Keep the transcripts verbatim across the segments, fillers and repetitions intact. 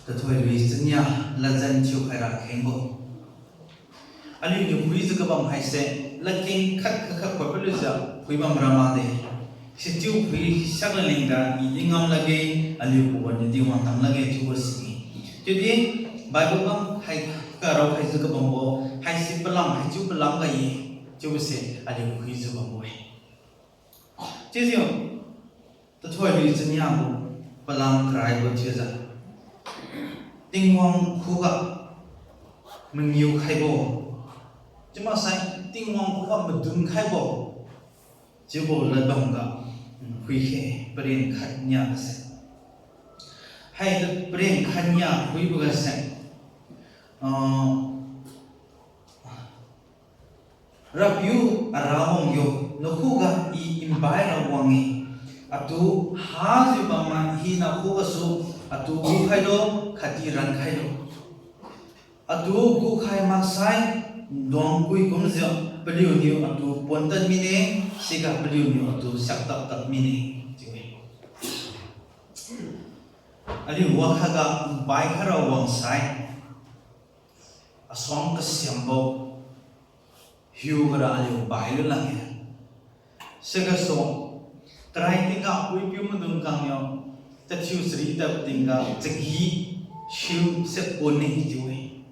Tathoilui chania ladjan thiukhaira khengbo. Aliuniu phuijiu kabam haise, ladkeng khat khat khat phuibo lujiu phuibam ramakde. Sichiu phui siakla lengga i di ngam lakge, aliu pawan niu di wangtam lakge chiubo sine. Chiudi Bible bam hai karao haijiu kabambo, haise palam haichiu palam ga-e, chiubose aliu phuijiu bambo-e. Chiujiu, tathoilui chania gu palam karaibo chiujiu, Tingwang khuga mangiu khaibo, chiumaksai Tingwang khuga madun khaibo, chiubo ladbam ga phuikhe, paren khatnia gase. Hai paren khatnia phuibo gase, ah, RAPIU Arawang yo, nakhuga i npaira wang-e. Atu hajiu bammai hina khugasu atu gukhailo, khatdi rankhailo. Atu gukhai maksai, nduangpui kumjiu paliuniu atu pontad mine, siga paliuniu atu siaktap tad mine, chiu-e. Aliu wakhatga npaikhaira wangsai, asuang kasiambo hiuga ra aliu npailu lakge. Sigasu, karai tingga puipiu maidung khangniu, tathiu chari tad tingga chagi siu se pon-e chiu-e.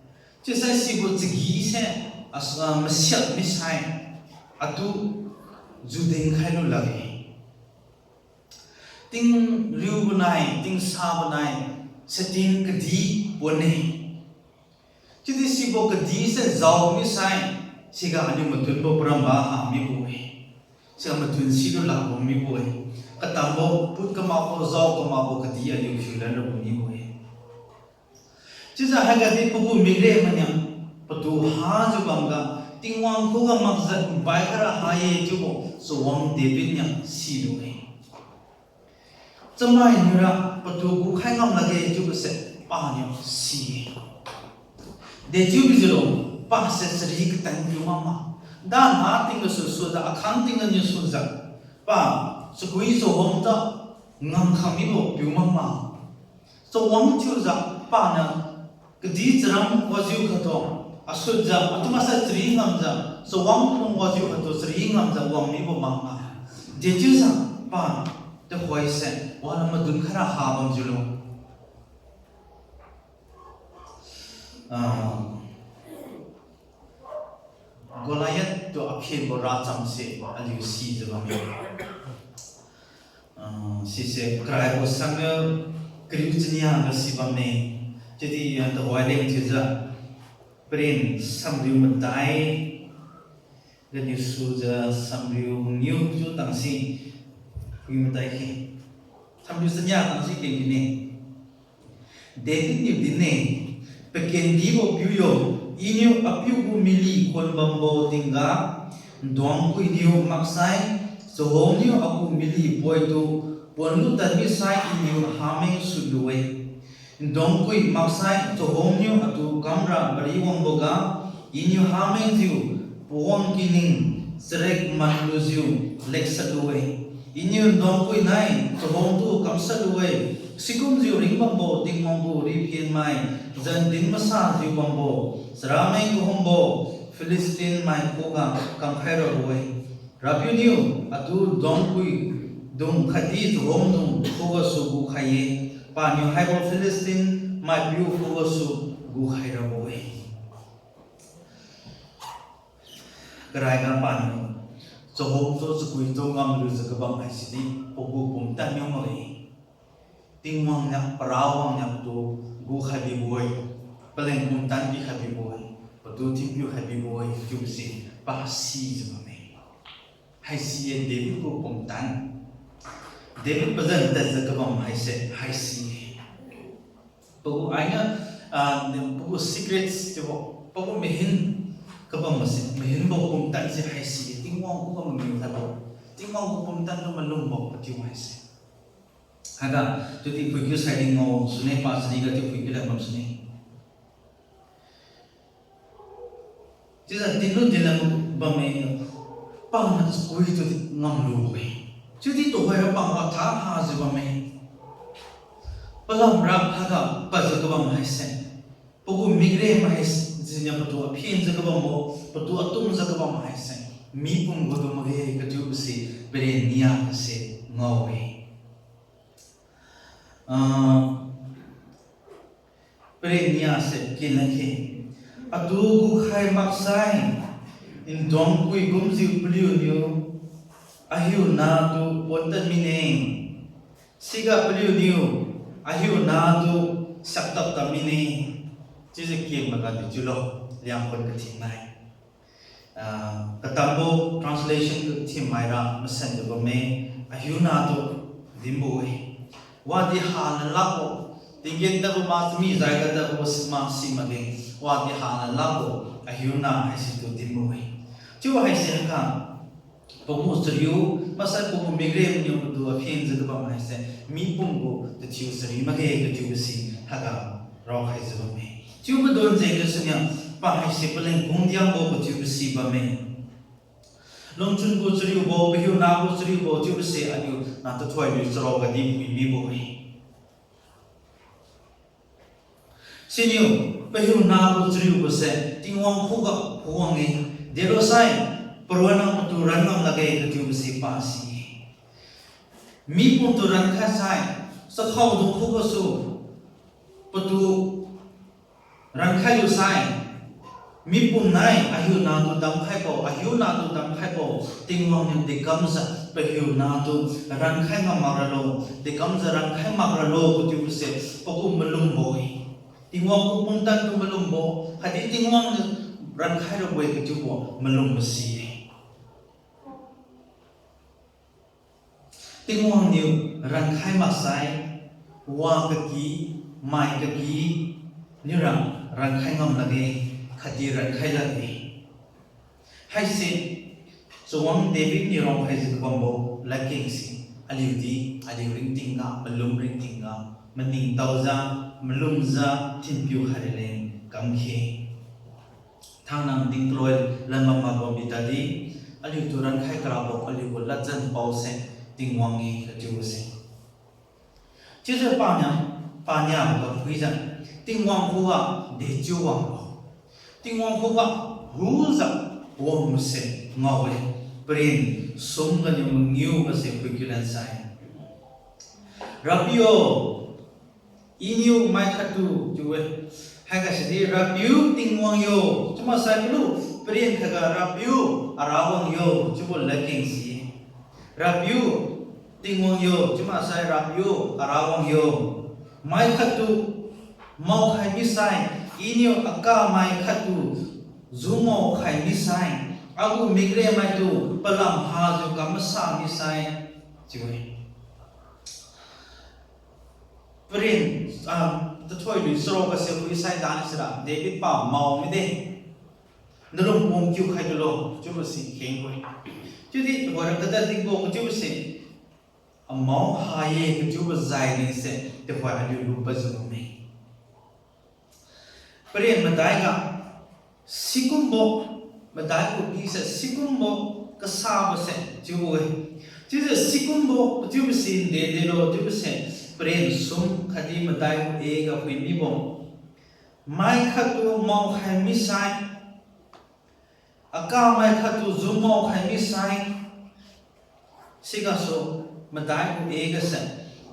Chiusai sibo chagi se, as-, ah, masiak misai, atu judin khailu lakge. Tingriubo nai, tingsa bo nai, satin kadi pon-e. Chiudi sibo kadi se jao misai, siga aliu matunbo paramba ha mibo-e. Siga matun silu lakbo mibo-e. Katambo put kamakbo jao kamakbo kadi aliu phiulan rabo mibo-e. Chiujiu haigadi pagu mire maniu, patu hajiu bamga, Tingwang khuga makjiu npaikhaira ha-e chiubo chawang David niu silu-e. Chamai niura patu gukhai ngam lakge chiubose paniu si-e. Dechiu bijiulo, pase chari katan piu makma. Dana tinggasu sujiu, akhang tingga niu sujiu, pa chakui chawang ta ngamkhang mibo piu makma. Chawang thiujiu paniu kadi charam wajiu khattu, asutjiu, atu masa chari ngamjiu, chawang lung wajiu khattu chari ngamjiu wang mibo makma. Dechiujiu pa tuhoise wala madun khaira ha bamjiulo. Ah, Goliath tu aphenbo racham se aliu sijiu bamme. Ah, sise karaibo Samuel kariu chania ga si bamme. Chiudi, ah, tuhoi leng chiujiu paren samriu madai ganiu sujiu samriu mangiu chiu tangsi phui madai khe. Samriu chania tangsi keng kine. David niu din-e, pakendibo piu yo, iniu apiu gu mily khuan bambo tingga, nduangpui niu maksai, chahom niu agu mily poitu ponlu tadmi sai iniu hameng sulu-e. Nduangpui maksai chahom niu atu kamra mari wangboga, iniu hamengjiu pawang kining charek manlujiu leksatlu-e. Iniu nduangpui nai chahomtu kamsatlu-e. Sikumjiu ringbambo Tingwang gu riphenmai zan din masajiu bambo charameng kahumbo Philistine mai khuga kamkhai rabo-e. RAPIU niu atu nduangpui dung khatdi chahomdung khugasu gukhai-e. Paniu haibo Philistine maipiu khugasu gukhai rabo-e. Karaiga paniu chahomtu chakuitu ngamlujiu kabam haisidi pagu pumtan niu makge. Tingwang niu, parawang niu patu gukhai bibo-e, paleng pumtan pikhai bibo-e, patu thinpiu khai bibo-e chiubo si pa sijiu bamme. Haisi-e David gu pumtan. David pazan tadjiu kabam haise haisi-e. Pagu ainiu, ah, pagu secrets chiubo, pagu mahin kabam mase, mahinbo pumtan si haisi-e, Tingwang khuga mangiu khaibo, Tingwang gu pumtan tu malumbo patiu haise. Haiga, chiudi phuikiu saidi ngao sune, pa chariga chiu phuikiu leng bam sune. Chiujiu dinlu dinlam bamme, paniu chakui tudi ngamlu-e. Chiudi tuhoira pa watha hajiu bamme. Palamra haiga pajiu kabam haise, pagu mikrem haise, siniu patu aphenjiu kabambo, patu atumjiu kabam haise, mipum gu tu makge katiubose paren nia se ngao-e. Ah, paren nia se kinakhe. Atu gukhai maksai, nduang kui kumjiu paliuniu ahiuna tu pontad mine. Siga paliuniu ahiuna tu siaktap tad mine. Chiujiu ken maga di chiulo, Liangkhun kathin nai. Ah, katambo translation kathinmaira masanjiu bamme, ahiuna tu dinbo-e. Wadi hana lakbo, tinggen tadbo ma chami zai ga tadbo ma si makge, wadi hana lakbo, ahiuna haise tu dinbo-e. Chiu haise haiga, pagu chariu, maksai pagu mikrem niu patu aphenjiu kabam haise, mipum gu tathiu chari makge katiubose haiga raokhaijiu bamme. Chiu madon jengga siniu, pa haise paleng kungdiangbo katiubose bamme. Lungchun gu chariubo, pahiuna gu chariubo chiubose aliu na tathoiliu charao gadi phui mibo-e. Siniu, pahiuna gu chariubose Tingwang khuga khuwang-e, delosai, paronna patu ran ngam lakge katiubose pasi-e. Mipum tu rankhai sai, chakhaodung khugasu patu rankhai lusai, mipum nai ahiuna tu damkhaibo, ahiuna tu damkhaibo, Tingwang niu dekamjiu pahiuna tu rankhai ngam makralo, dekamjiu rankhai makralo katiubose pagu malumbo-e. Tingwang gu pumtan tu malumbo, khatdi Tingwang niu rankhai rabo-e katiubo malumbo si-e. Tingwang niu rankhai maksai, wa kaki, mai kaki, niura rankhai ngam lakge, khatdi rankhai lakge. Haise, chawang David niu raokhaijiu kabambo ladkengse, aliudi aliu ringtingga, malum ringtingga, maningtaojiu, malumjiu thinpiu khai raleng kamkhe. Thangnang tingkaloi lanbam mabo mitadi, aliutu rankhai karabo aliugu ladjan paose Tingwang-e kachiuse. Chiujiu paniu, paniu ga phuijiu, Tingwang khuga dechiu wangbo, Tingwang khuga hujiu wangbose ngao-e. Paren sum ganiu mangiu gase phuikiu lansai. Rapiu, iniu mai khattu chiu-e. Haiga sidi Rapiu Tingwang yo, chiumaksai kalu paren khatga Rapiu, Arawang yo chiubo ladkeng si-e. Rapiu Tingwang yo, chiumaksai Rapiu, Arawang yo, mai khattu maokhai misai, iniu akamai khattu jumaokhai misai, agu mikremaitu palam hajiu kamasa misai, chiu-e. Paren, ah, tathoi lui charuk gase phuisai dan sira David pa mao mide. Nalung pum kiukhai tulo chiubo si khengbo-e. Chiudi tuhoira kadadingbo kachiubo se, amao ha-e kachiubo jai dise tuhoi aliu lupadjiu bamme. Paren madaiga sikumbo, madai gu pise sikumbo kasabose chiubo-e. Chiujiu sikumbo kachiubo si nde delo chiubo se, paren sum khatdi madai gu e ga phui mibo. Mai khattu maokhai misai, akamai khattu jumaokhai misai, sigasu madai gu e gase,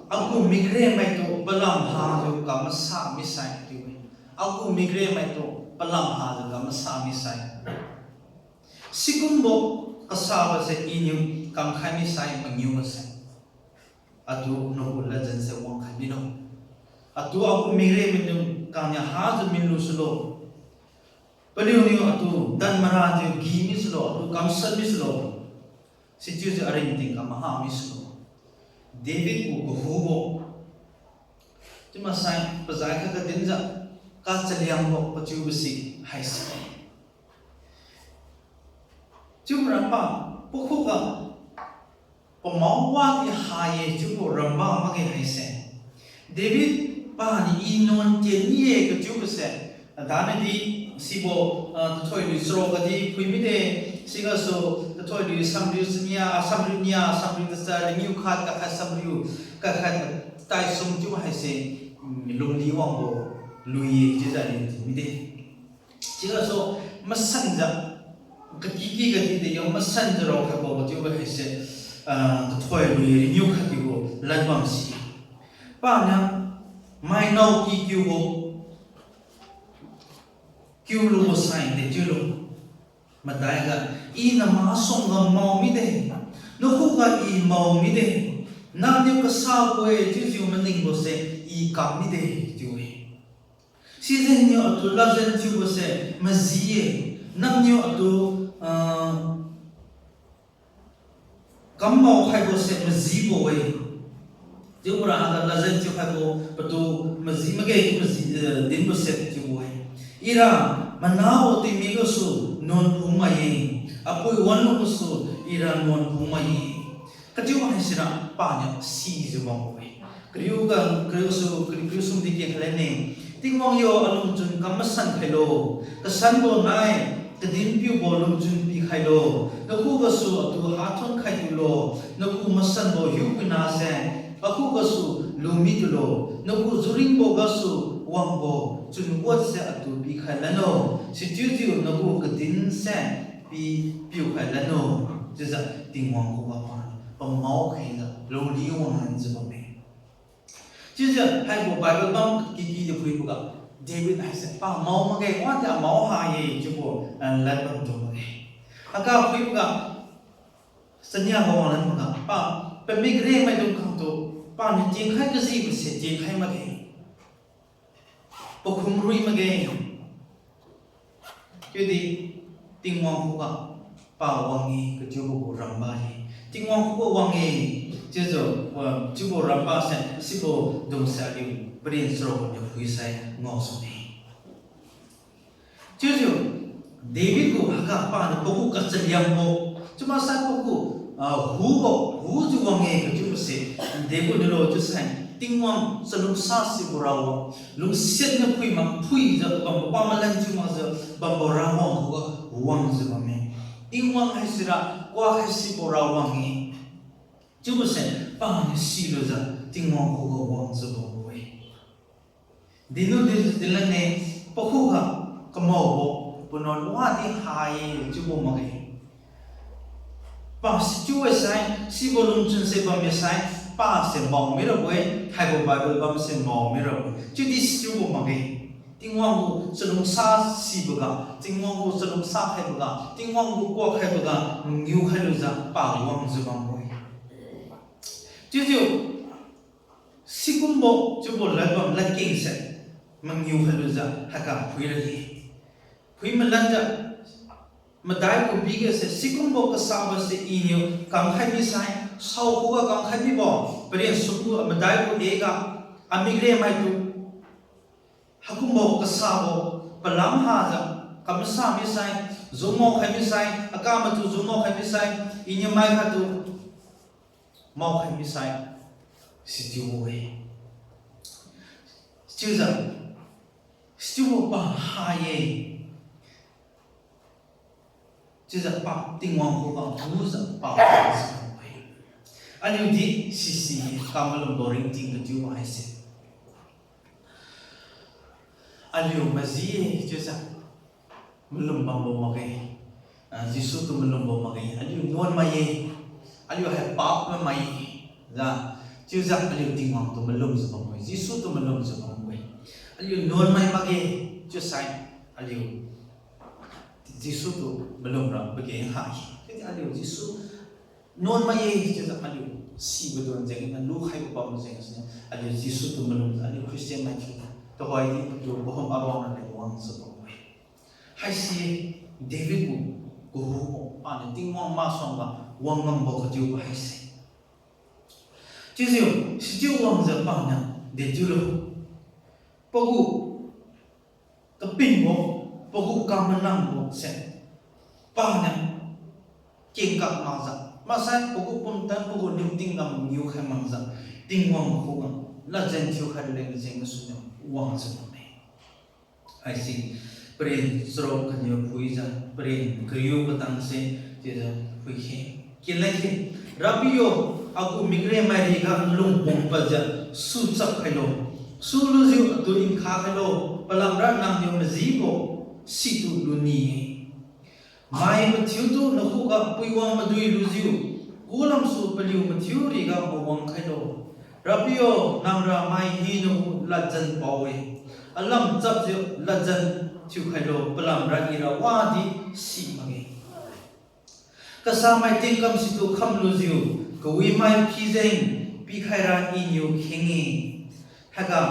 agu mikremaitu palam hajiu kamasa misai chiu-e. Agu mikremaitu palam hajiu kamasa misai. Sikumbo kasabose iniu kamkhai misai mangiu gase, atu nagu ladjanse wangkhai milo. Atu agu mikremaitu kania hajiu milu sulo. Paliuniu atu dan marajiu gi misulo, atu kamshat misulo. Sichiujiu aringting kamaha misulo. David gu kahubo, chiumaksai pazai khat kadinjiu kachaliangbo kachiubo si haise. Chiu ramba, pakhuga pamao wadi ha-e chiubo ramba makge haise. David pani i nuan tien mi-e kachiubose, adanadi sibo, ah, tathoi lui charuk gadi phui mide, sigasu tathoi lui samriu chania, ah, samriu nia, samriu tachat, ringiu khat, kakhat samriu, kakhat taisum chiu haise. lungli wangbo lui-e chiujiu aliu din mide. Sigasu masanjiu, kaki ki kadi de yo masanjiu raokhaibo kachiubo haise, ah, kathoi lui-e, renew khattiubo ladbam si. Paniu, mainaoki kiubo, kiulubo sai de chiulo. Madaiga, I namasuangga mao mide, nakhuga I mao mide, nangniu kasabo-e chiujiu maningbose I kam mide chiu-e. Sijengniu atu ladjan thiubose maji-e, nangniu atu, ah, kam maokhaibose majibo-e. Chiubora haiga ladjan thiukhaibo patu maji makge chiu maji, eh, dinbose chiubo-e. Ira manabo tingmi gasu nuan phungmai-e, apui wanlu gasu ira nuan phungmai-e. Kachiubo haisira paniu sijiu bambo-e. Kariuga, kariusu, kariu, kariu sumdi kenkhailane. Tingwang yo, alungchun kam masan khailo. Kasanbo nai, kadin piubo lungchun pikhailo. Nakhugasu atu hathon khai tulo. Nakhu masanbo hiupuina se akhugasu lumi tulo. Nakhu juringbo gasu wangbo chunwatse atu pikhai lanlo. Sichiujiu nakhu kadinse pi, piukhai lanlo. Chiujiu Tingwang khuga pa, pamao khaijiu lungli wanglanjiu bamme. Chiujiu haibo Bible bam kiki di phuiboga, David haise pa mao makge, wadi amao ha-e chiubo, ah, ladbam tu makge. Haiga phuiboga, chania ga wanglan makga pa, pamik rengmaidung khangtu, paniu tienkhai kajibose tienkhai makge. Pakhum rui makge. Chiudi Tingwang khuga pa wang-e kachiubo gu ramba-e. Tingwang khuga wang-e chiujiu, wa, chiubo ramba se, sibo dungse aliu paren charuk niu phuisai ngaosune. Chiujiu David gu haiga paniu pagu kachaliangbo, chiu maksai pagu, ah, hubo, hujiu wang-e kachiubose, David niulo chiusai, Tingwang chalungsa sibo Rawang, lungsiat niu phui mak phuijiu bambo pa malan thiu makjiu bambo Rawang khuga wangjiu bamme. Tingwang haisira kuak haisibo Rawang-e. Chiubose paniu silujiu Tingwang khuga wangjiu bambo-e. Dinlu di, dinlane, pakhuga kamaobo, panuan wadi ha-e chiubo makge. Pa sichiu sai, sibo lungchunse bamme sai, pase mao mirabo-e, haibo Bible bamse mao mirabo-e. Chiudi sichiubo makge. Tingwang gu chalungsa siboga, Tingwang gu chalungsa khaiboga, Tingwang gu kuak khaiboga, mangiu khailujiu pa wangjiu bambo-e. Chiujiu, sikumbo chiubo ladbam ladkengse mangiu khailujiu haiga phuira-e. Phui malanjiu madai gu bigase sikumbo kasabose Iniu kamkhai misai, sao khuga kamkhai mibo, paren sumgu madai gu dega, amikre maitu, haikumbo kasabo, palam hajiu, kamsa misai, jungmao khai misai, akamatu jungmao khai misai, Iniu mai khatu mao khai misai, sichiubo-e. Chiujiu, sichiubo pa ha-e. Chiujiu pa Tingwang khuga hujiu pa ha-e. Aliudi sisi kamalumbo ringting kathiubo haise. Aliu maji-e chiujiu malum bambo makge. Ah, Jesu tu malumbo makge. Aliu nuan mai-e. Aliu hai pap mai-e. Jiu, chiujiu aliu Tingwang tu malumjiu bambo-e. Jesu tu malumjiu bambo-e. Aliu nuan mai makge. Chiusai aliu Jesu tu malumra pageng ha-e. Chiudi aliu Jesu nuan mai-e chiujiu aliu sibo don jengniu lukhaibo bam jeng siniu aliu Jesu tu malum, aliu Christian mai thiu. Tuhoidi patu kahum aruang raleng wangjiu bambo-e. Haise David gu kahubo, paniu Tingwang masuangga wang ngambo kathiubo haise. Chiujiu, sichiu wangjiu paniu de chiulo. Pagu kapingbo, pagu kamanangbo se paniu kengkak makjiu, maksai pagu pumtan, pagu ningting ga mangiu khai makjiu, Tingwang khuga ladjan thiukhai leng jeng gasuniu wangjiu bamme. Haise paren charuk kaniu phuijiu paren kariu katangse chiujiu phuikhe. Kenlakhe, Rapiu yo, agu mikremai riga lungpung padjiu suchap khailo. Sulujiu atu nkha khailo, palamra nangniu majibo situ luni-e. Mai mathiutu nakhuga puiwang madui lujiu, kulamsu paliu mathiu riga mawang khailo. Rapiu yo, nangra mai hinagu ladjan pao-e. Alam chapjiu ladjan thiukhailo, palamra ira wadi simakge. Kasamai tingkam situ khamlujiu, kawimai phijeng pikhaira Iniu kheng-e. Haiga,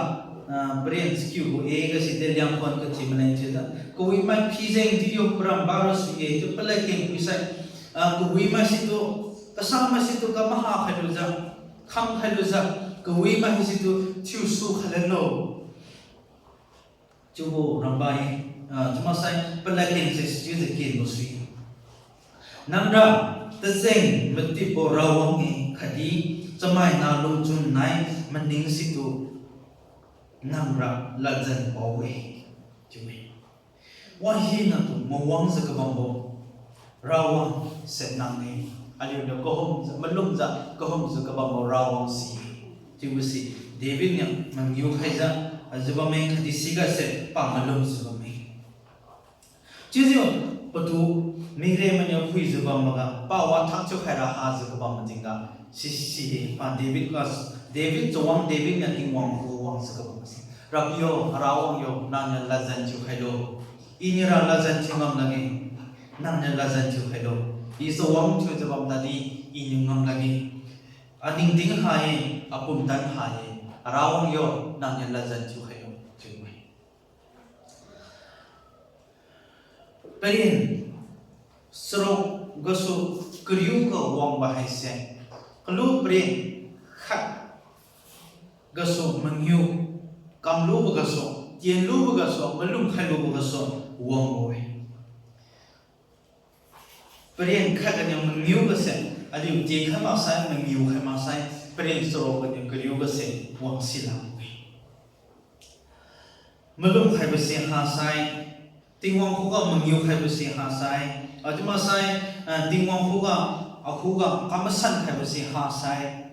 ah, paren chakiu gu-e gaside Liangkhon kathiu maleng chiujiu, kawimai phijeng chiujiu paramba rasuye chiu paladkeng phuisai, ah, kawimai situ, kasamai situ kamaha khailujiu, kham khailujiu, kawimai situ thiusu khailo. Chiubo ramba-e, ah, chiu maksai paladkeng se sichiujiu kenbo sui. Nangra tacheng matipbo Rawang-e khatdi chamaina lungchun nai maning situ nangra ladjan pao-e, chiu-e. Wahinatu mawangjiu kabambo Rawang se nang-e. Aliuniu kahumjiu, malumjiu kahumjiu kabambo Rawang si-e. Chiubo si David niu mangiu khaijiu, ajiu bamme khatdi sigase pa malumjiu bamme. Chiujiu patu mire maniu phuijiu bamboga, pa wathak thiukhaira hajiu kabam matingga, si, si, pa David ga, David chawang David niu Tingwang khuga wangjiu kabam si. Rapiu yo, Rawang yo, nangniu ladjan thiukhailo. Iniura ladjan thiu ngam lakge. Nangniu ladjan thiukhailo. I chawang thiujiu bam tadi, Iniu ngam lakge. Aningting ha-e, apumtan ha-e. Rawang yo, nangniu ladjan thiukhailo, chiu-e. Paren charuk gasu kariu ga wangbo haise, kalu paren khat gasu mangiu, kamlubo gasu, tienlubo gasu, malum khailubo gasu wangbo-e. Paren khat ganiu mangiu gase, aliu tienkhai maksai, mangiu khai maksai, paren charuk ganiu kariu gase wang silakbo-e. Malum khaibo se hasai, Tingwang khuga mangiu khaibo se hasai, achiu maksai, ah, Tingwang khuga, akhuga kamasan khaibo se hasai,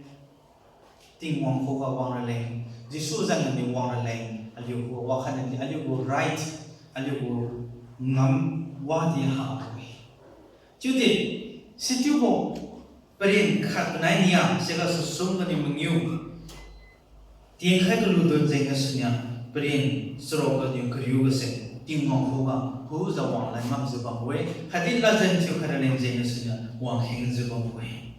Tingwang khuga wang raleng, Jesu jengniu wang raleng, aliu gu wakhatnadi, aliu gu right, aliu gu ngam wadi habo-e. Chiudi, sichiubo paren khat panai nia, sigasu sum ganiu mangiu, tienkhai kaludon jeng gasuniu, paren charuk ganiu kariu gase, Tingwang khuga, khujiu wang lan ngamjiu bambo-e, khatdi ladjan thiukhai raleng jeng gasuniu, wang khengjiu bambo-e.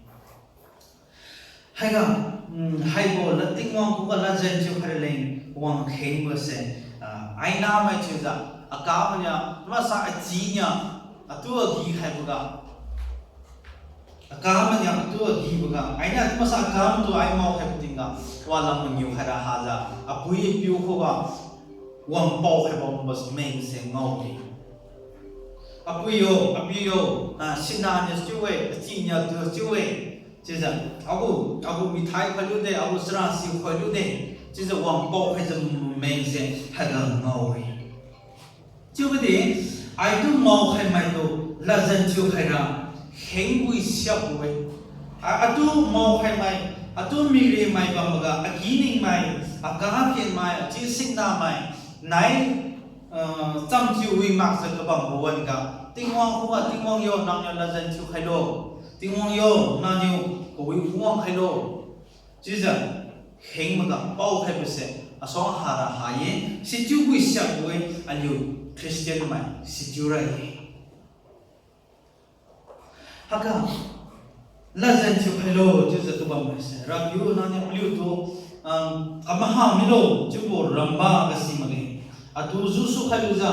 Haiga, mm, haibo la Tingwang khuga ladjan thiukhai raleng wang khengbo se, ah, aina mai thiujiu, aka maniu, masa achi niu, atu agi khaiboga, aka maniu atu agiboga, aina masa aka matu ai ngao khaibo tingga, walam mangiu khaira hajiu, apui apiu khuga, wang pao khaibo bas meng se ngao-e. Apui yo, apiu yo, ah, sina niu chiu-e, achi niu atu chiu-e. Chiujiu, agu, agu mithai khoilude, agu chara si khoilude. Chiujiu wang pao khaijiu meng se haiga ngao-e. Chiubodi, aitu maokhai maitu ladjan thiukhaira khengwi siakbo-e. A, atu maokhai mai, atu mire mai bamboga, akiningmai, aka kenmai, achi siknamai, nai, ah, chamchiu wi makjiu kabambo wan-ga, Tingwang khuga, Tingwang yo, nangniu ladjan thiukhailo. Tingwang yo, nangniu kawi khuwang khailo. Chiujiu khengboga paokhaibo se, asuang hara ha-e, sichiu wi siakbo-e, aliu Christian mai sichiu ra-e. Haiga, ladjan thiukhailo chiujiu tubam haise, Rapiu nangniu paliutu, ah, kamaha milo chiubo ramba ga si makge. Atu jusu khailujiu,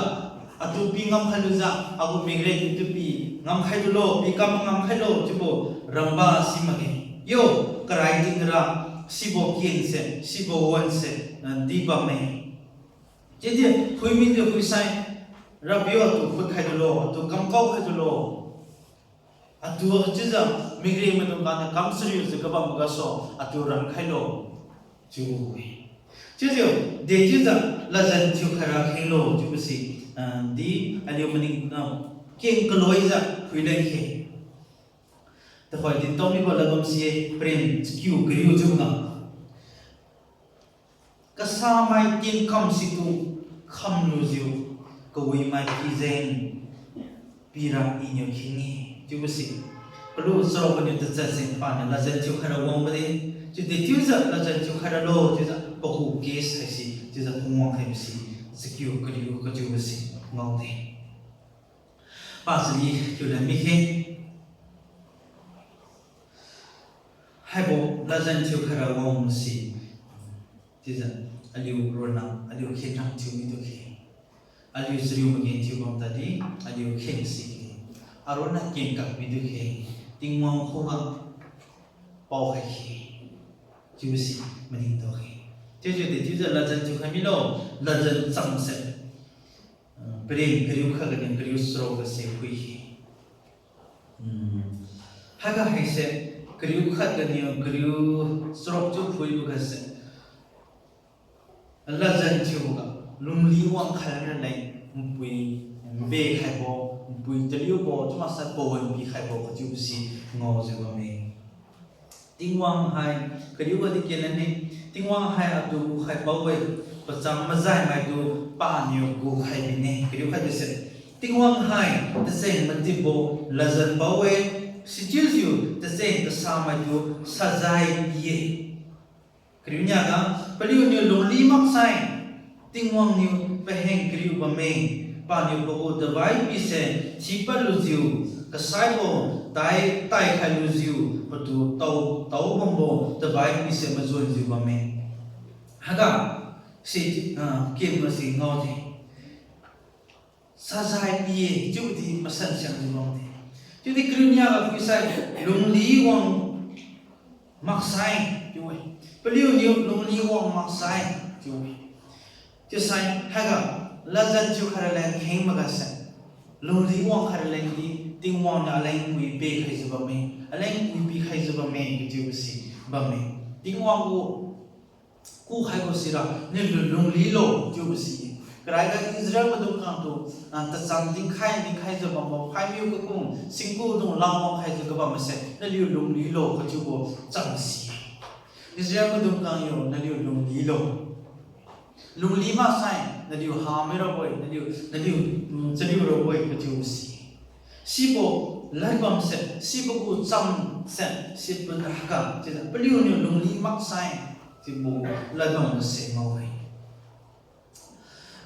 atu pi ngam khailujiu, agu migre pi tu pi ngam khailulo, pi kam ngam khailo chiubo ramba si makge. Yo, karai tingra, sibo kense, sibo wanse, ah, di bamme. Chiudi phuimidi phuisai, Rapiu atu khut khailulo, atu kamkao khailulo. Atu chiujiu migre maidung ganiu kam chariujiu kabam gasu, atu rankhailo. Chiu-e. Chiujiu, dechiujiu ladjan thiukhaira khenglo chiubo si, ah, di aliu maning, ah, keng kaloijiu phuilen khe. Tuhoi dintao mibo ladbam si-e, paren chakiu kariu chiubo ga. Kasamai tingkam situ khamlujiu, kawimai pijeng pira Iniu kheng-e chiubo si. Kalu charuk ganiu tachat se paniu ladjan thiukhaira wangbo de. Chiudi chiujiu ladjan thiukhairalo chiujiu pagu case haise chiujiu phungwang khaibo si, chakiu kariu kachiubo si ngaode. Pachali kiulan mikhe. Haibo ladjan thiukhaira wangbo si chiujiu aliu ronna aliu khenrang thiu midu khe. Aliu chariu magenthiu bam tadi aliu kheng si khe. Aronna kengkak midu khe. Tingwang khuga paokhai khe chiubo si maningtao khe. Chiujiu de chiujiu ladjan thiukhai milo, ladjan chamse. Ah, paren kariu khat ganiu kariu charuk gase phui khe. Hmm. Haiga haise kariu khat ganiu kariu charuk chiu phuibo gase ladjan thiuboga lungli wangkhai raleng npui nbe khaibo, npui taliubo chiumaksai pawan pikhaibo kachiubo si ngaojiu bamme. Tingwang hai, kariu gadi kelan-e, Tingwang hai atu gukhai pao-e, pachang mazaimaitu paniu gukhai bine. Kariu khat dise, Tingwang hai tacheng matipbo ladjan pao-e, sichiujiu tacheng kasamaitu sajai pi-e. Kariu niaga, paliuniu lungli maksai Tingwang niu paheng kariu bamme, paniu pagu tabai pise thipad lujiu, kasaibo tai taikhai lujiu, patu tao, tao bambo tabai pise majuanjiu bamme. Haiga, si, ah, kem gasi ngaode. Sajai pi-e chiudi masan siangjiu bamde. Chiudi kariu niaga phuisai lungli wang maksai chiu-e. Paliuniu lungli wang maksai chiu-e. Chiusai haiga ladjan thiukhai raleng kheng magase lungli wangkhai ralengdi Tingwang niu aleng pui pekhaijiu bamme, aleng pui pikhaijiu bamme kachiubo si bamme. Tingwang gu kukhaibo sira naliu lunglilo chiubo si. Karaiga Israel maidung khangtu, ah, tacham dinkhai dinkhaijiu bambo phaimiu kakung singkudung langwang khaijiu kabam mase naliu lunglilo kachiubo cham si. Israel maidung khang yo naliu lunglilo. Lungli maksai naliu hamai rabo-e, naliu, naliu, mm, chariu rabo-e kachiubo si. Sibo ladbamse, sibo gu chamse, sibo haiga chiujiu paliuniu lungli maksai chiubo ladbamse ngao-e.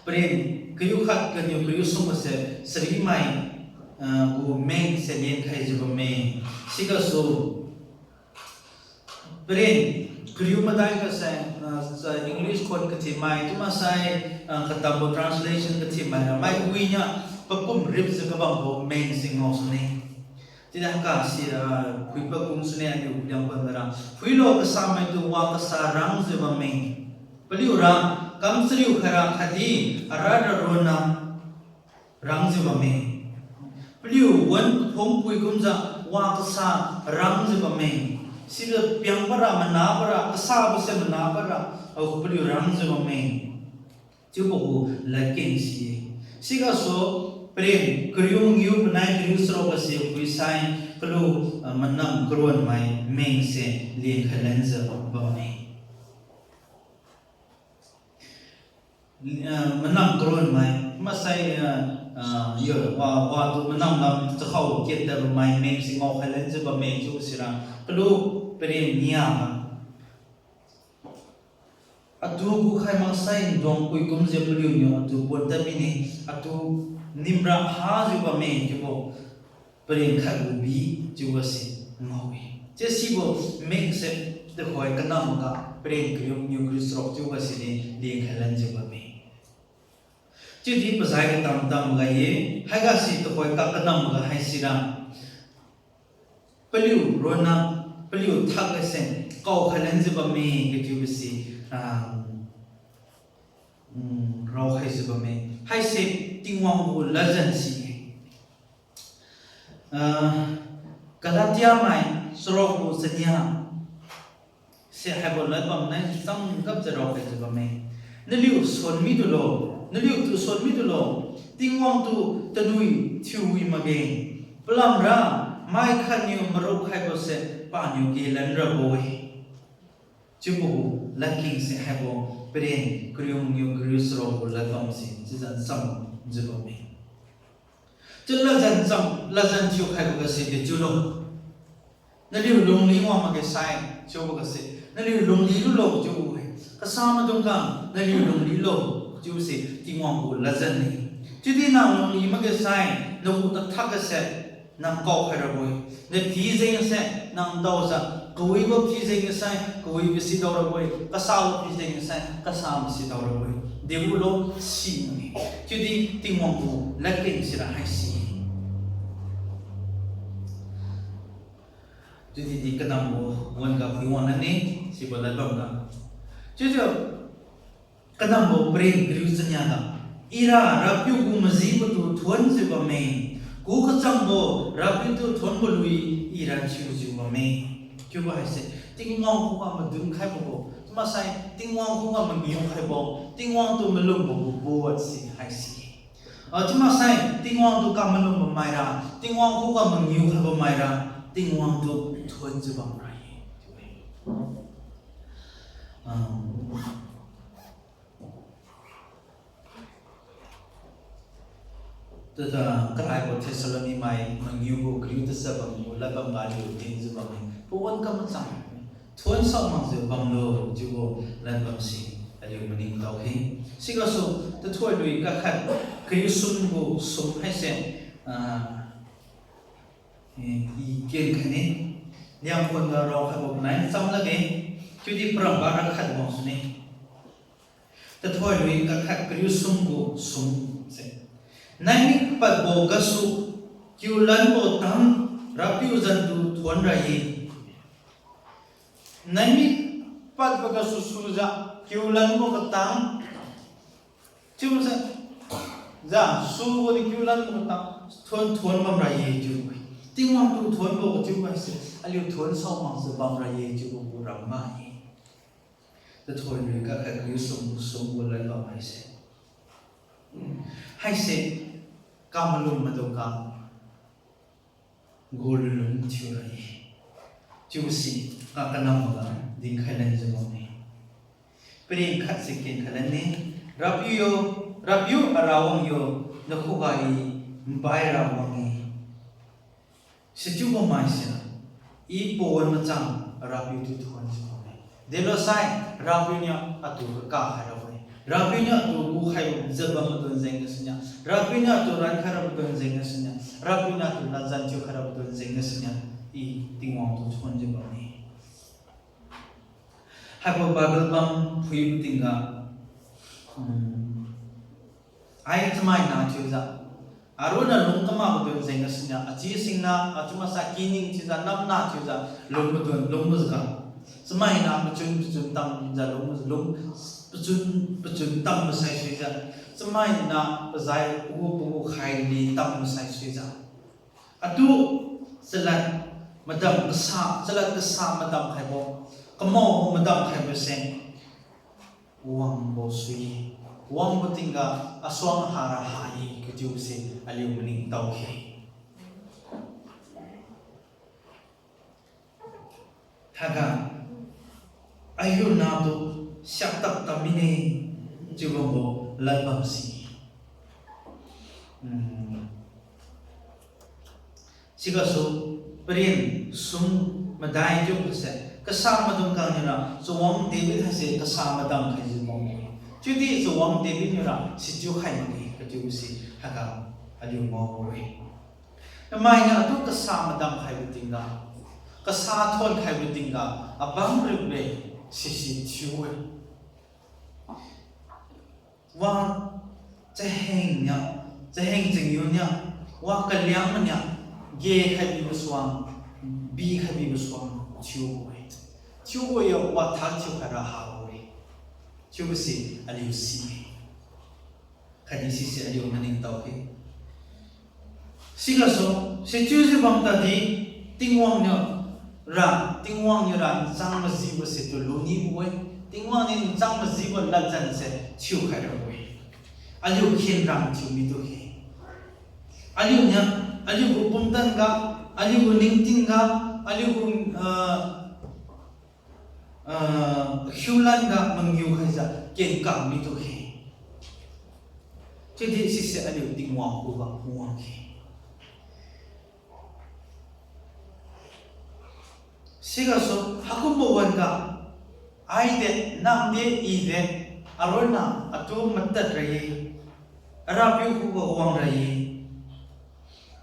Paren kariu khat ganiu kariu sumbo se charimai, ah, gu mengse lenkhaijiu bamme. Sigasu paren kariu madai gase, ah, sa English khon kathinmai chiumaksai, ah, katambo translation kathinmai ra mai winiu papum ripjiu kabambo mengse ngao sune. Chiudi haiga si, ah, phuipa kung sune aliu paliang khon gara. Phuilo kasamaitu wa kasa rangjiu bamme. Paliura kam chariu khaira khatdi aradra ronna rangjiu bamme. Paliu wan kaphungpui kumjiu wa kasa rangjiu bamme. Sijiu piang para mana para kasabose mana para, ah, paliu rangjiu bamme. Chiubo gu ladkeng si-e. Sigasu paren kariu mangiu panai kariu charuk gase phuisai kalu, ah, manam karonmai mengse lenkhai lanjiu bamme. Ah, manam karonmai maksai, ah, ah, yo, wa, watu manam lam chakhao kentadbo mai mengse ngaokhai lanjiu bamme chiubo sira kalu paren nia ma. Atu gukhai maksai nduang pui kumjiu paliuniu atu pon tad mine, atu nimra hajiu bamme chiubo paren khat gu bi chiubo se ngao-e. Chiu sibo mengse tuhoi kanamga paren kariu mangiu kariu charuk chiubo se di lenkhai lanjiu bamme. Chiudi pazai katam tamga ye, haiga si tuhoi ka kanamga haisira paliu ronna, paliu thak gase kaokhai lanjiu bamme kachiubo si, ah, mm, raokhaijiu bamme. Haise Tingwang gu ladjan si-e. Ah, Galatia mai charuk gu chania se haibo ladbam nai cham gapjiu raokhaijiu bamme. Naliu suan midulo, naliutu suan midulo, Tingwang tu tanui thiu wi makge. Palamra mai khatniu maruk khaibose paniu kelan rabo-e. Chiubo gu ladkeng se haibo Paren kariu mangiu kariu charuk gu ladbam se chiujiu ncham jiu bamme. Chiu ladjan cham, ladjan thiukhaibo gase dechiulo. Naliu lungli wang makge sai, chiubo gase, naliu lungli lulo chiubo-e. Kasa maidung ga, naliu lungli lo, chiubose Tingwang gu ladjan-e. Chiudi nang lungli makge sai, nagu tathak gase, nang kaokhai rabo-e. Naphi jeng gase, nang daojiu, kawibo phi jeng gasai, kawibo si dao rabo-e. Kasabo phi jeng gasai, kasabo si dao rabo-e. Degu lo si-e. Chiudi Tingwang gu ladkeng sira haisi. Chiudi di kanambo wan ga phui wang lane, sibo ladbam ga. Chiujiu kanambo paren kariu chania ga, ira Rapiu gu majibo tu thuonjiu bamme. Gu kachangbo Rapiu tu thuonbo lui ira thiujiu bamme. Chiubo haise, Tingwang khuga madun khaibo gu. Chiumaksai, Tingwang khuga mangiu khaibo, Tingwang tu malumbo gu puat si haise. Ah, chiumaksai, Tingwang tu kamalumbo maira, Tingwang khuga mangiu khaibo maira, Tingwang tu thuonjiu bamra-e. Ah, tuta karaibo Thessaloni mai mangiu gu kariu tasa bam gu ladbam ga aliu dinjiu bamme. Pawan kamachang. Thuon saomakjiu bamlo chiubo ladbam si aliu maningtao khe. Sigasu tathuoi lui kakhat kariu sum gu sum haise, ah, i ken khaine. Liangkhuan ga raokhaibo nai cham lakge. Chiudi paramba rakhat wangsune. Tathuoi lui kakhat kariu sum gu sum se. Naimik padbo gasu kiulanbo tang Rapiu zan tu thuonra-e. Naimik padbo gasu sujiu kiulanbo katang. Chiubo se, ja, subo di kiulanbo katang, thuon thuon bamra-e chiu-e. Tingwang tu thuonbo chiubo haise, aliu thuon saomakjiu bamra-e chiubo gu ramba-e. Tathuoi lui kakhat kariu sum gu sum gu ladbam haise. Haise, kamalum maidung ga gu lunlung thiura-e. Chiubo si, ka kanamboga dinkhai lanjiu bamme. Paren khat se ken khai lanne. Rapiu yo, Rapiu Arawang yo, nakhuga i npaira wang-e. Sichiubo mai sira, i pawan machang Rapiu tu thuonjiu bamme. Delosai, Rapiu niu atu kaka khai rabo-e. Rapiu niu atu gukhaibo jabam maidung jeng gasuniu, Rapiu niu atu rankhai rabo maidung jeng gasuniu, Rapiu niu atu ladjan thiukhai rabo maidung jeng gasuniu, i Tingwang tu thuonjiu bamme. Haibo Bible bam phuibo tingga, hmm, ai chamaina thiujiu, aronna lung kamakbo maidung jeng gasuniu, achi singna, achiu masa kining thiujiu, namna thiujiu, lung maidung, lung majiu ga. Chamaina pachun, pachun tamjiu, lung, lung, pachun, pachun tambo sai suijiu. Chamaina pazai pagu, pagu khaili tambo sai suijiu. Atu chalad madam kasa, chalad kasa madam khaibo, kamaobo madam khaibo se, wangbo sui-e, wangbo tingga asuang hara ha-e, kachiubo se aliu maningtao khe. Haiga, ahiu natu siak tap tam mine, chiu bambo ladbam si. Hmm. Sigasu, paren sum madai chiubo se, kasa maidung khang niura, Chawang David haise kasa madam khaijiu bambo-e. Chiudi Chawang David niura sichiu khai makge kachiubo si haiga aliu maobo-e. Namainiu atu kasa madam khaibo tingga, kasa thuon khaibo tingga, abang riubo sisi thiu-e. Wa chaheng niu, chaheng changniu niu, wa kaliang maniu, ge khaibibo suang, bi khaibibo suang thiubo-e. Thiubo yo wa thak thiukhaira habo-e. Chiubo si aliu si-e. Khatdi sise aliu maningtao khe. Sigasu, sichiujiu bam tadi, Tingwang niu ra, Tingwang niu ra nchang majibo se tu lunibo-e. Tingwang niu nchang majibo ladjan se thiukhai rabo-e. Aliu khenrang thiu mitu khe. Aliu niu, aliu gu pumtan ga, aliu gu ningting ga, aliu gu, ah, ah, khiulan ga mangiu khaijiu kenkam mitu khe. Chiudi sise aliu Tingwang khuga phungwang khe. Sigasu haikumbo wan-ga, aide, nangde, ide, aronna atu matad ra-e, Arapiu khuga wang ra-e.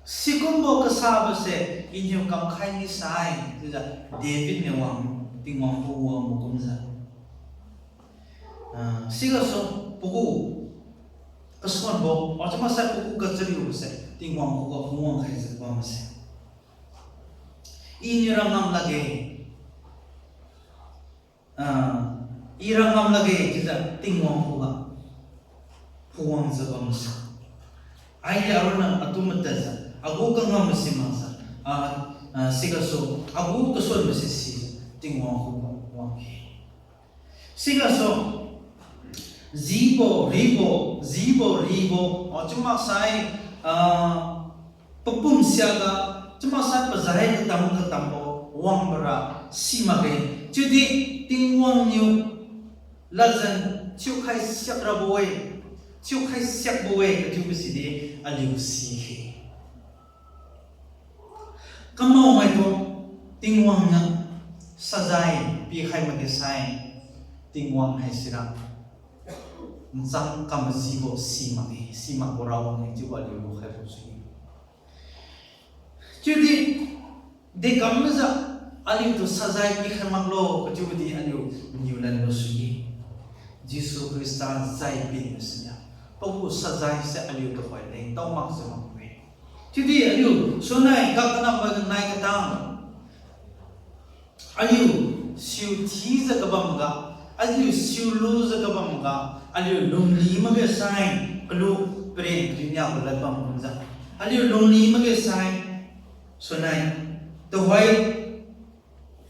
Sikumbo kasabose iniu kamkhai misai, chiujiu David niu wang, Tingwang khuga wangbo kumjiu. Ah, sigasu pagu kasuanbo, achiu maksai pagu kachariubose Tingwang khuga phungwang khaijiu bamse, iniu ra ngam lakge, ah, I ra ngam lakge chiujiu Tingwang khuga phungwangjiu bamse, aide aronna atu matadjiu, agu kangam masi makjiu, ah, ah, sigasu agu kasuanbose sijiu Tingwang khuga wang-e. Sigasu jibo ribo, jibo ribo, achiu maksai, ah, papum siakga, chiu maksai pazai katam katambo wangbora si makge. Chiudi Tingwang niu ladjan thiukhai siak rabo-e, thiukhai siakbo-e kathiubo sidi aliu si khe. Kamaomaitu Tingwang niu sajai pikhai makge sai, Tingwang haisira nchang kamajibo si makge, si makbo rawang-e chiubo aliu lukhaibo sui-e. Chiudi dekam majiu aliutu sajai pikhai maklo kachiubo di aliu niu lanbo sui-e. Jesu Khrista jai pinbo siniu, pagu sajaise aliu tuhoi leng tao makjiu bambo-e. Chiudi aliu sunnai kak kanambo nai katang aliu siu thijiu kabamga, aliu siu lujiu kabamga, aliu lungli makge sai, kalu paren kaliu niabo lad bam kumjiu, aliu lungli makge sai, sunnai tuhoi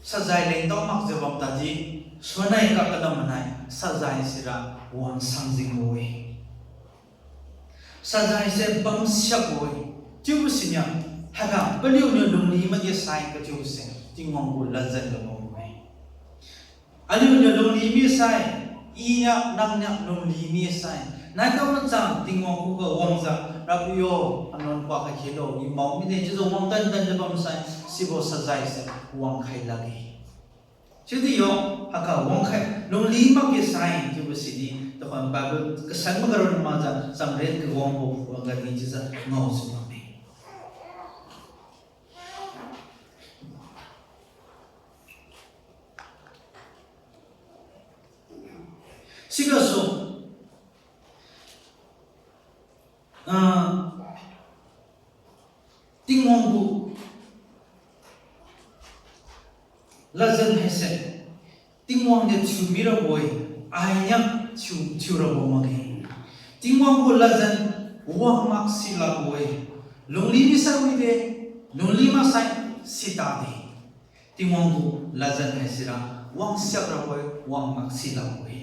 sajai leng tao makjiu bam tadi, sunnai kak kanam manai sajai sira wang sangjingbo-e. Sajaise bamsiakbo-e. Chiubo siniu, haiga paliuniu lungli makge sai kachiuse Tingwang gu ladjan ga bambo-e. Aliuniu lungli misai, iniu nangniu lungli misai, naitao machang Tingwang khuga wangjiu, Rapiu yo, anuan kuak khai khelo, I mao mide chiujiu wang tantanjiu bamsai, sibo sajaise wangkhai lakge. Chiudi yo, haiga wangkhai, lungli makge sai chiubo sidi, tuhoi Bible kasan maga ronna makjiu, chamren kawangbo wangga di chiujiu ngaojiu bamme. Sigasu, ah, Tingwang gu ladjan haise, Tingwang niu thiu mirabo-e, ainiu thiu, thiurabo makge. Tingwang gu ladjan wang mak silakbo-e, lungli misai wide, lungli maksai sitade. Tingwang gu ladjan haisira wang siak rabo-e, wang mak silakbo-e.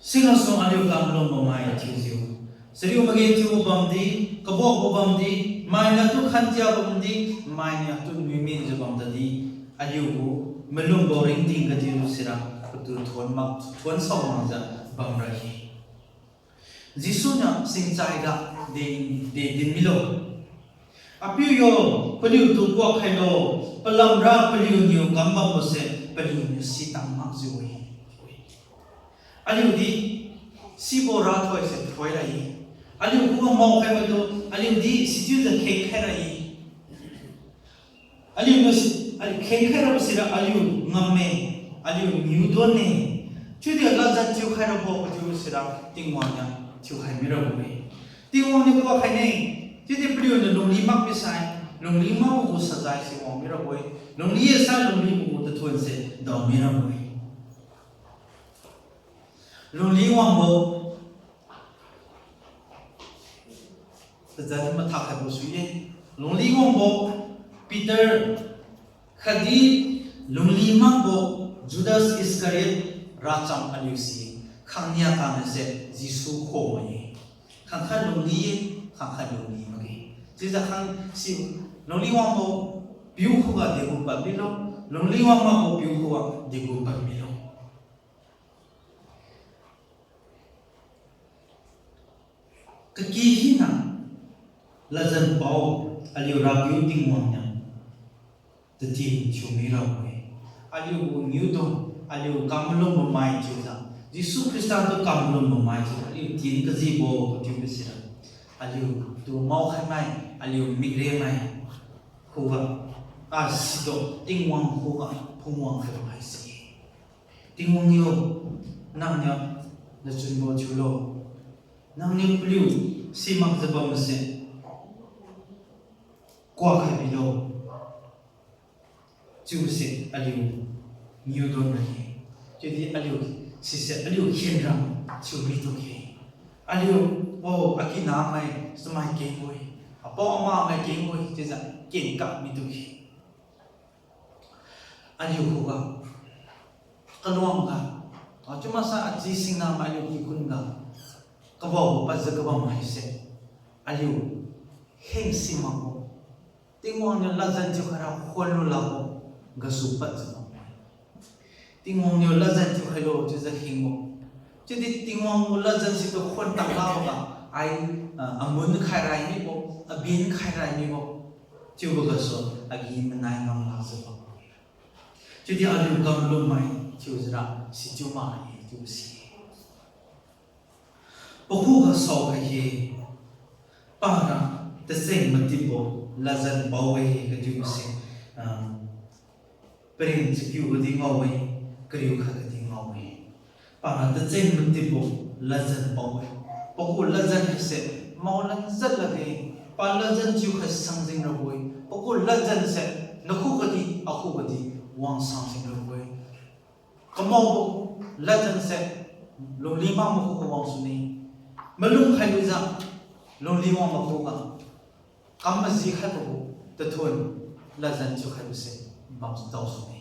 Sigasu aliu kamlungbo mai thiujiu, chariu makge thiubo bamdi, kabuakbo bamdi, mainiu tu khantiabo bamdi, mainiu tu nuiminjiu bam tadi, aliu gu malumbo ringting kadiu sira patu thuon mak, thuon sao makjiu bamra-e. Jesu niu singchaiga de, de din milo. Apiu yo, paliutu kuak khailo, palamra paliuniu kambambose paliuniu sitang makjiu-e. Aliudi sibo rathoise thoi ra-e. Aliu khuga maokhai maitu, aliudi sichiujiu khengkhai ra-e. Aliuniu si, aliu khengkhai rabo sira aliu ngamme, aliu niudon-e. Chiudi ladjan thiukhai rabo kachiu sira Tingwang niu thiukhai mirabo-e. Tingwang niu kuak khaine, chiudi paliuniu lungli mak misai, lungli makbo gu sajaise wang mirabo-e. Lungli sai lunglibo gu tathuonse dao mirabo-e. Lungli wangbo, tazan mathak khaibo sui-e. Lungli wangbo Peter, khatdi lungli makbo Judas Iscariot racham aliu si, khangnia kang haise Jesu khomai-e. Khangkhat lungli-e, khangkhat lungli makge. Chiujiu khang si lungli wangbo piu khuga degu pad milo, Lungli wang makbo piu khuga degu pad milo. Kaki hina ladjan pao aliu Rapiu Tingwang niu tatin thiumi rabo-e. Aliu gu ngiudon, aliu kamalumbo mai thiujiu, Jesu Khrista tu kamalumbo mai thiujiu aliu tin kajibo kachiubo sira, aliutu maokhai mai, aliu mikreng mai khuga, a sido Tingwang khuga phungwang khaibo haise. Tingwang yo, nangniu nachunbo thiulo. Nangniu paliu simakjiu bamse kuak khai bilo. Chiubose aliu ngiudon ra-e. Chiudi aliu sise aliu khenrang thiumi tukhe. Aliu, o, akina mai chamai kengbo-e, apao ama mai kengbo-e chiujiu kenkak mi tukhe. Aliu khuga kaluang ga, a, chiumaksai achi singna mai aliu kikhun ga kabaobo padjiu kabam haise, aliu heng simakbo, Tingwang niu ladjan thiukhaira khonlu lakbo gasu padjiu bam-e. Tingwang niu ladjan thiukhailo chiujiu hengbo, chiudi Tingwang gu ladjan situ khon tang lakboga, ai, a, amun khai rai mibo, abin khai rai mibo, chiubo gasu agi-manai ngam lakjiu bam. Chiudi aliu kamalum mai thiujiura sichiu makge chiubo si-e. Pakhuga saokhai-e, para tacheng matipbo ladjan pao-e kachiubose, ah, paren chakiu gadi ngao-e, kariu khat gadi ngao-e. Para tacheng matipbo ladjan pao-e. Pagu ladjan haise mao lanjat lakge, pa ladjan thiukhai sangjing rabo-e. Pagu ladjan se nakhu gadi, akhu gadi wang sangjing rabo-e. Kamaobo ladjan se lungli mak makhuga wang sune. Malum khailujiu lungli wang makhuga, kam maji khaibo gu tathun ladjan thiukhaibose bamdao sune.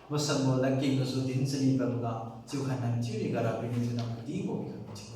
Masanbo ladkeng gasu din chani paiboga chiukhai nai chiu riga Rapiu niu thiuna kadibo pikhaibo chiu